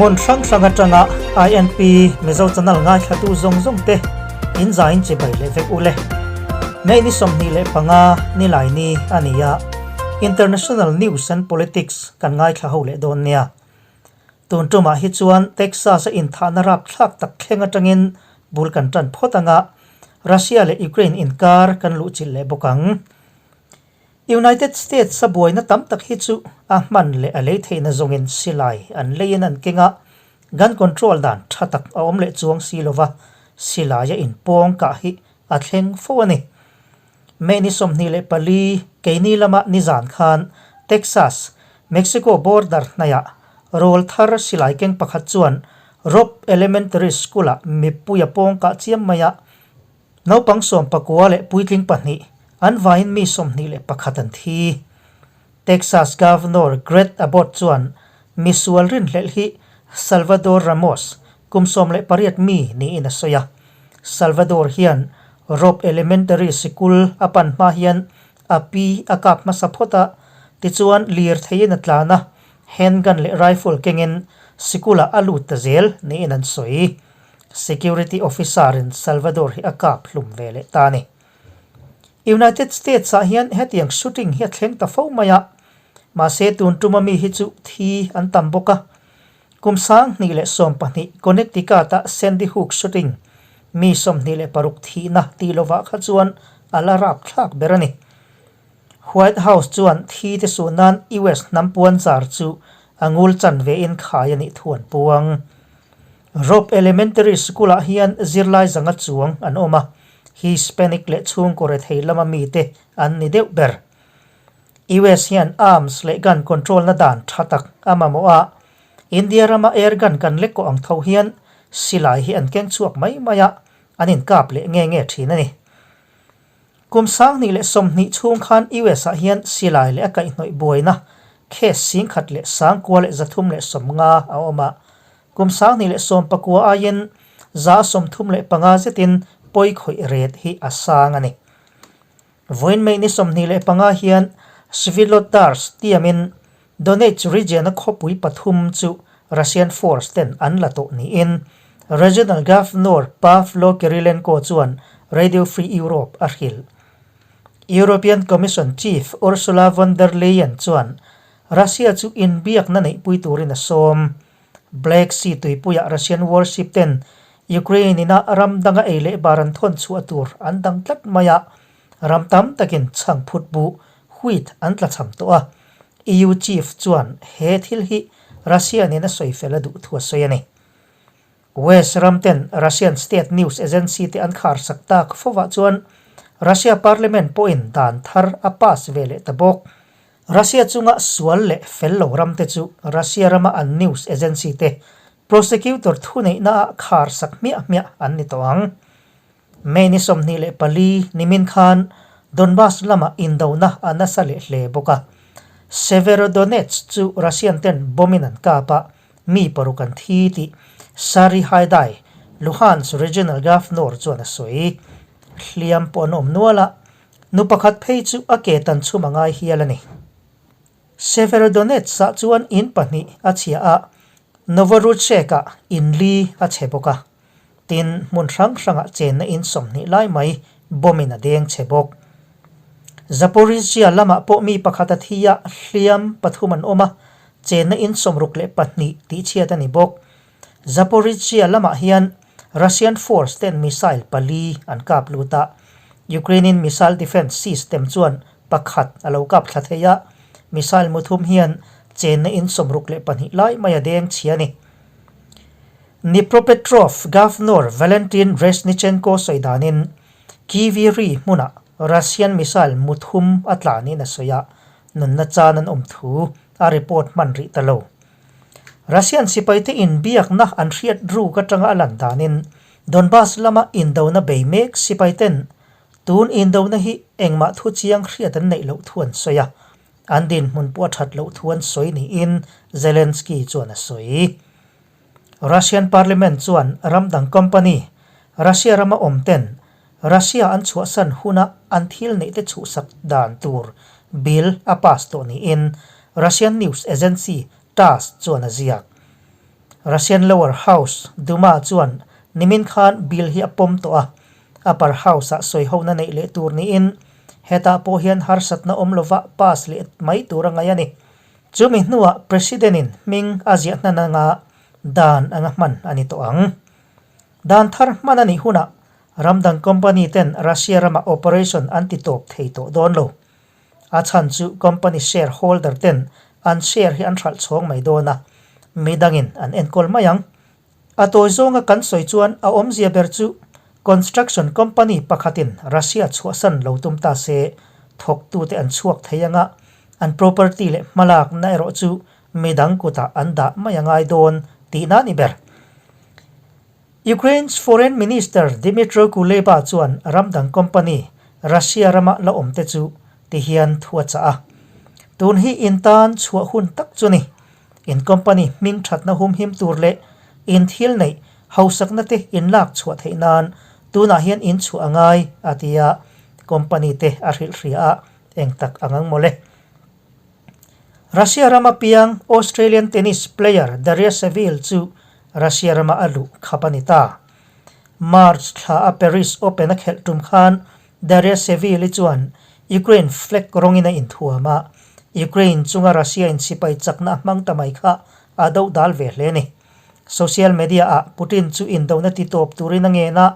Hmun hrang hrang atanga INP Mizo Channel ngaithlatu zawng zawng te in zain chibai leh vek ule. May ni 25 nilai ni a ni a, International News and Politics kan ngaithla ho leh dawn nia. Tun tumah hi chuan Texas a inthahna rapthlak tak thleng atangin bul kan tan phawt anga Russia leh Ukraine inkar kan luhchilh leh bawk ang. United States a buaina tam tak hi chu a hman leh a lei theihna zawngin silai an leiin an keng a, gun control dan tha tak a awm leh chuang si lova silai a inpawng kah hi a thleng fo a ni. May ni 24 keini lama nizan khan Texas, Mexico border hnaiah rawl thar silai keng pakhat chuan Robb Elementary School-ah mipui a pawng kah chiam mai a, naupang 19 leh puitling pahnih an vaiin mi 21 an thi. Texas Governor Greg Abbott chuan misual rinhlelh hi Salvador Ramos, kum 18 mi niin a sawi a. Salvador hian Robb Elementary Sikul a pan hma hian a pi a kap hmasa phawt a, tichuan lirtheiin a tlan a, handgun leh rifle kengin sikulah a lut ta zel niin an sawi. Security officer-in Salvador hi a kap hlum ve leh ta a ni. United States-ah hian hetiang shooting hi a thleng ta fo mai a, mahse tun tuma mi hi chu thi an tam bawk a. Kum 2012 Connecticut-a Sandy Hook shooting mi 26 thihna tih lovah kha chuan a la rapthlak ber a ni. White House chuan thi te suh nan US hnam puan zar chu a ngul chan vein khai a nih thu an puang. Robb Elementary School-ah hian zirlai zanga chuang an awm a, Hispanic leh chhungkaw rethei lama mite an ni deuh ber. US hian arms leh gun control na dan tha tak a mamawh a, India rama air gun kan lek kawh ang tho hian silai hi an keng chhuak mai mai a, an inkap leh nge nge thin a ni. Kum 2020 chhung khan US ah hian silai leh a kaihhnawih buaina case 10,350 a awm a, kum 2019 aiin 35 zetin pawi khawih ret hi a sang a ni. Vawiin May ni 25 hian Svilodarsk tiamin Donetsk region-a khawpui pathum chu Russian force ten an la tawh niin Regional Governor Pavlo Kyrylenko chuan Radio Free Europe a hrilh. European Commission Chief Ursula von der Leyen chuan Russia chu inbiakna neihpui turin a sawm. Black Sea tuipuiah Russian warship ten Ukraine ina ram danga ei leh bar an thawn chhuah tur an dang tlat mai a, ram tam takin chhang phut buh, wheat, an tlachham tawh a. EU chief chuan he thil hi Russia nena sawi fel a duh thu a sawi a ni. West ram ten Russian state news agency te an khar sak tak fovah chuan Russia parliament pawhin dan thar a pass ve leh ta bawk. Russia chunga sual leh fel lo ram te chu Russia rama an news agency te prosecutor thuneihna ah khar sak hmiah hmiah an ni tawh ang. May ni 24 nimin khan Donbas lamah indona a nasa leh hle bawk a. Severodonetsk chu Russian ten bomb in an kap a, mi paruk an thi tih Sari Haidai, Luhansk regional governor chuan a sawi. Hliam pawh an awm nual a, nu pakhat phei chu a ke tan chhum a ngai hial a ni. Severodonetsk-ah chuan in pahnih a chhia a, Novoruchek-ah in li a chhe bawk a. Tin, hmun hrang hrangah chenna in 20 lai mai bomb in a deng chhe bawk. Zaporizhzhia lamah pawh mi pakhat a thi a, hliam pathum an awm a, chenna in 62 tih chhiat a ni bawk. Zaporizhzhia lamah hian Russian force ten missile pali an kap lut a, Ukraine-in missile defence system chuan pakhat a lo kap thla thei a, missile muthum hian chenna in 62 lai mai a deng chhia a ni. Dnipropetrovsk Governor Valentin Reznichenko sawi danin Kyiv ri hmunah Russian missile muthum a tlanin a sawi a, nunna chan an awm thu a report hman rih ta lo. Russian sipaite inbiakna an hriat ruk atanga a lan danin Donbas lama indona bei mek sipaiten tun indona hi engmah thu chiang hriat an neih loh thu an sawi a, an dinhmun pawh a that loh thu an sawi niin Zelensky chuan a sawi. Russian Parliament chuan ram dang company Russia rama awm ten Russia an chhuahsan huna an thil neih te chhuhsak dan tur bill a pass tawh niin Russian news agency TASS chuan a ziak. Russian lower house, Duma chuan nimin khan bill hi a pawm tawh a, upper house-ah sawihona neih leh tur niin hetah pawh hian harsatna awm lova pass leh mai tur a ngaih a ni. Chumi hnuah President-in hming a ziah hnan anga dan anga hman a ni tawh ang. Dan thar hman a nih hunah ramdang company ten Russia rama operation an ti tawp thei tawh dawn lo. A chhan chu company share holder ten an share hi an hralh chhawng mai dawn a, midangin an enkawl mai ang. A tawi zawnga kan sawi chuan a awmzia ber chu construction company pakhatin Russia chhuahsan lo tum ta se thawktute an chhuak thei anga, an property leh hmalakna erawh chu midang kutah an dah mai a ngai dawn tihna a ni ber. Ukraine's Foreign Minister Dmytro Kuleba chuan ramdang company Russia rama la awmte chu tihian thu a chah a, Tun hi in tan chhuah hun tak chu ni. In company hming thatna humhim tur leh in thil neih hausakna te in lak chhuah theih nan tunah hian in chhuah a ngai, a ti a, company te a hrilh hria a, eng tak ang ang mawle. Russia rama piang Australian tennis player Daria Saville chu Russia rama a luh khap a ni ta. March thla a Paris Open a khelh tum khan Daria Saville-i chuan Ukraine flag rawngin a inthuam a, Ukraine chunga Russia in sipai chakna a hmang ta mai kha a do dal ve hle a ni. Social media ah Putin chu indona ti tawp turin a ngen a,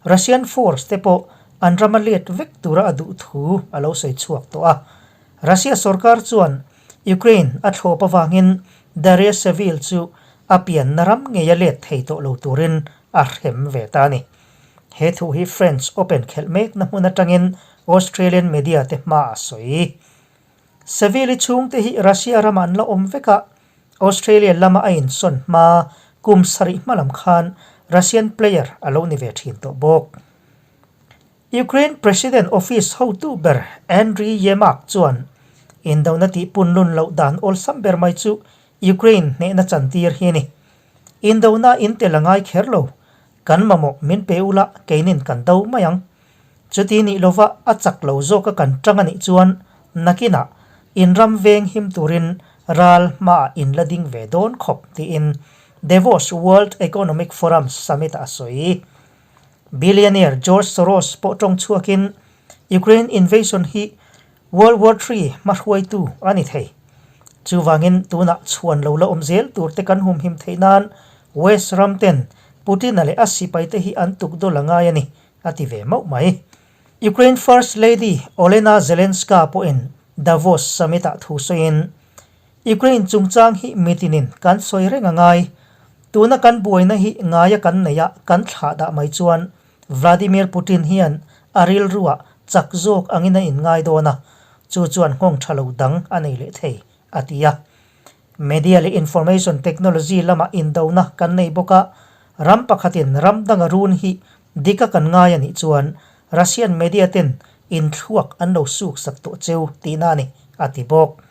Russian force te pawh an rama let vek tura a duh thu a lo sawi chhuak tawh a. Russia sorkar chuan Ukraine a thlawp avangin Daria Saville chu a pianna ram ngei a let thei tawh lo turin a hrem ve ta a ni. He thu hi French Open khelh mekna hmun atangin Australian media te hma a sawi. Saville-i chhungte hi Russia ramah an la awm vek a, Australia lama a insawn hma kum sarih hma lam khan Russian player a lo ni ve thin tawh bawk. Ukraine President Office hotu ber Andriy Yermak chuan indona tih punlun loh dan awlsam ber mai chu Ukraine hnehna chantir hi a ni. Indona in tel a ngai kher lo, kan mamawh min pe ula keinin kan do mai ang. Chuti nih lova a chak lo zawka kan tang a nih chuan nakinah in ram veng him turin ral hmaah in la ding ve dawn khawp tiin Davos World Economic Forum Summit-ah a sawi. Billionaire George Soros pawh tawng chhuakin Ukraine invasion hi World War Three hmahruaitu a ni thei. Chuvangin tunah chhuan lo la awm zel turte kan humhim theih nan West ram ten Putin-a leh a sipaite hi an tuk dawl a ngai a ni, a ti ve mauh mai. Ukraine First Lady Olena Zelenska pawhin Davos Summit-ah thu sawiin, Ukraine chungchang hi mitinin kan sawi reng a ngai. Tuna kan buaina hi ngaia kan neih a kan thlah dah mai chuan Vladimir Putin hian a rilruah chak zawk angin a inngai dawn a, chu chuan nghawng tha lo dang a nei leh thei, a ti a. Media leh information technology lama indona kan nei bawk a, ram pakhatin ram danga run hi dika kan ngai a nih chuan Russian media ten inthluak an lo suksak tawh cheu tihna a ni, a ti bawk.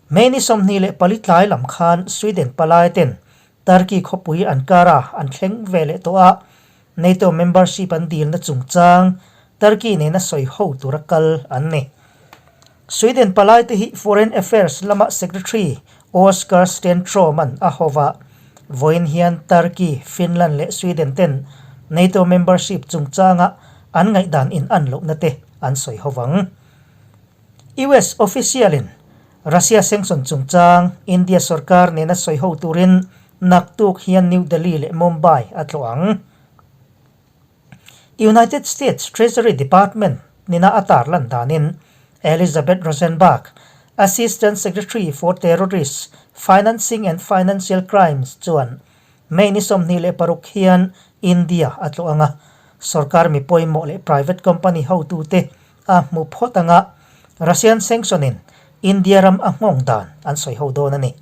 May ni 24 tlai lam khan Sweden palai ten Turkey khawpui Ankara an thleng ve leh tawh a, NATO membership an dilna chungchang Turkey nena sawi ho tura kal an ni. Sweden palai te hi Foreign Affairs lama Secretary Oscar Stenstrom-a'n a ho va, vawiin hian Turkey, Finland leh Sweden ten NATO membership chungchanga an ngaihdan in an lohna te an sawi ho vang. US official-in Russia sanction chungchang India sorkar nena sawi ho turin naktuk hian New Delhi leh Mumbai a tlawh ang. United States Treasury Department nina a tarlan danin Elizabeth Rosenberg, Assistant Secretary for Terrorist Financing and Financial Crimes chuan May ni 26 hian India a tlawh ang a, sorkar mi pawimawh leh private company hotute a hmu phawt anga Russian sanction in India ram a nghawng dan an sawi ho dawn a ni.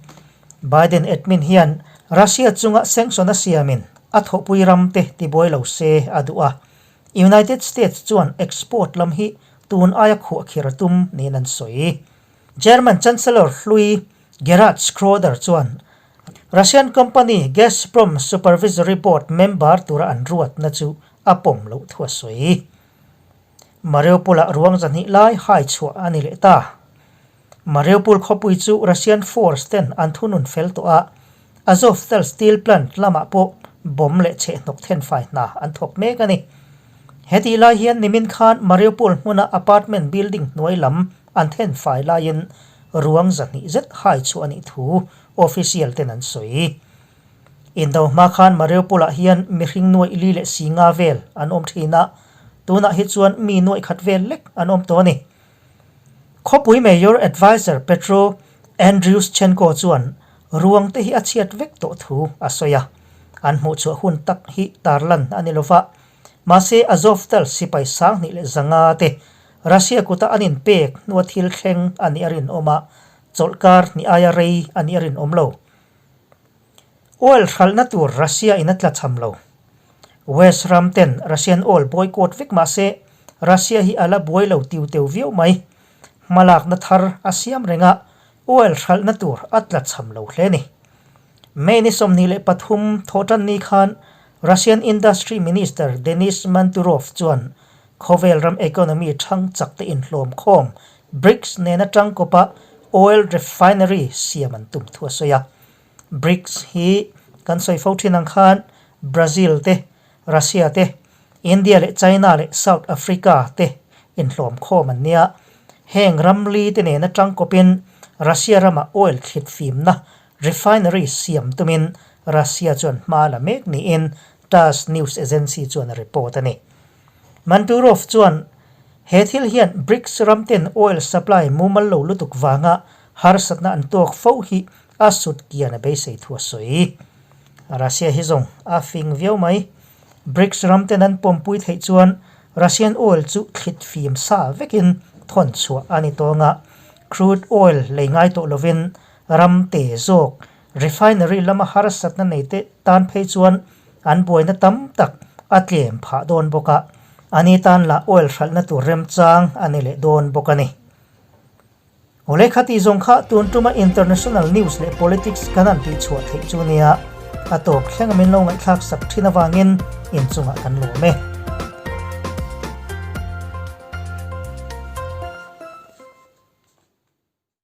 Biden admin hian Russia chunga sanction a siamin a thawhpui ram te tibuai lo se a duh a, United States chuan export lam hi tun aia khuahkhir a tum niin an sawi. German Chancellor hlui Gerhard Schroeder chuan Russian company Gazprom Supervisory Board member tura an ruatna chu a pawm loh thu a sawi. Mariupol-ah ruang zahnih lai hai chhuah a ni leh ta. Mariupol khawpui chu Russian force ten an thunun fel tawh a, Azovstal steel plant lamah pawh bomb leh chhehhnawk thenfai hna an thawk mek a ni. Hetih lai hian nimin khan Mariupol hmuna apartment building hnuai lam an thenfai laiin ruang 200 zet hai chhuah a nih thu official ten an sawi. Indo hma khan Mariupol-ah hian mihring nuaih li leh si nga vel an awm thin a, tunah hi chuan mi nuaih khat vel lek an awm tawh a ni. Khawpui Mayor Adviser Petro Andriushchenko chuan ruang te hi a chhiat vek tawh thu a sawi a, an hmuhchhuah hun tak hi tarlan a ni lova. Mahse Azovstal sipai 2500 te Russia kuta an inpek hnua thil thleng a nih a rinawm a, chawlhkar hnih aia rei a nih a rinawm lo. Oil hralhna tur Russia in a tlachham lo. West ram ten Russian oil boycott vek mah se Russia hi a la buai lo tiu teu viau mai. Hmalakna thar a siam reng a, oil hralhna tur a tlachham lo hle ni. May ni 23 thawhtan ni khan Russian Industry Minister Denis Manturov chuan khawvel ram economy thang chak te inhlawm khawm BRICS nena tangkawpa oil refinery siam an tum thu a sawi a. BRICS hi kan sawi fo thin ang khan Brazil te, Russia te, India leh China leh South Africa te inhlawm khawm an nia. Heng ram li te nena tangkawpin Russia rama oil thlit fimna refinery siam tumin Russia chuan hma la mek niin TASS news agency chuan a report a ni. Manturov chuan he thil hian BRICS ram ten oil supply mumal lo lutuk vanga harsatna an tawk fo hi a sut kian a beisei thu a sawi. Russia hi zawng a fing viau mai. BRICS ram ten an pawmpui theih chuan Russian oil chu thlit fim sa vekin thawn chhuah a ni tawng a, crude oil lei ngai tawh lovin ram te zawk refinery lama harsatna nei te tan phei chuan an buaina tam tak a tlem phah dawn bawk a, a ni tan lah oil hralhna tur remchang a ni leh dawn bawk a ni. Awle kha tih zawng kha tun tuma international news leh politics kan han tih chhuah theih chu nia, a tawp thleng a min lo ngaihthlak sak thin avangin inchungah kan lawm e.